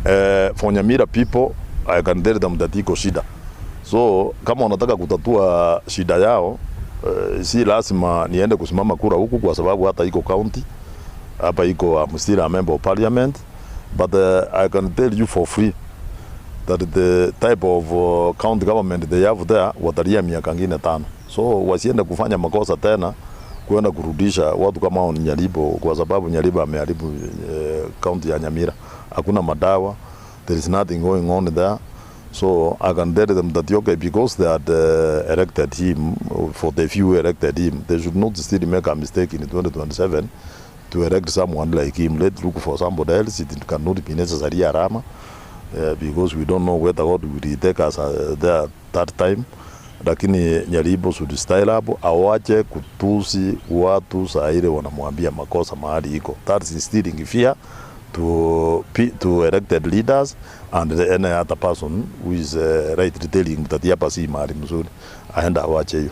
For Nyamira people, I can tell them that iko shida. So kama wanataka kutatua shida yao, si lazima niende kusimama kura huku kwa sababu hata iko county hapa iko, I'm still a member of parliament, but I can tell you for free that the type of county government they have there, watalia miaka ngine 5. So wasiende kufanya makosa tena kwenda kurudisha watu kama hao Nyaribo, kwa sababu Nyaribo ameharibu county ya Nyamira. Hakuna madawa, there is nothing going on there. So I can tell them that, okay, because they had elected him, for the few who elected him, they should not still make a mistake in 2027 to elect someone like him. Let's look for somebody else. It cannot be necessary Arama, because we don't know whether God will take us there that time. Lakini Nyaribo should style up, awache kutusi watu saa ile wanamwambia makosa mahali iko. That's instilling fear to elected leaders and any other person who is rightly telling that hapa si mahali mzuri, aenda awache hiyo.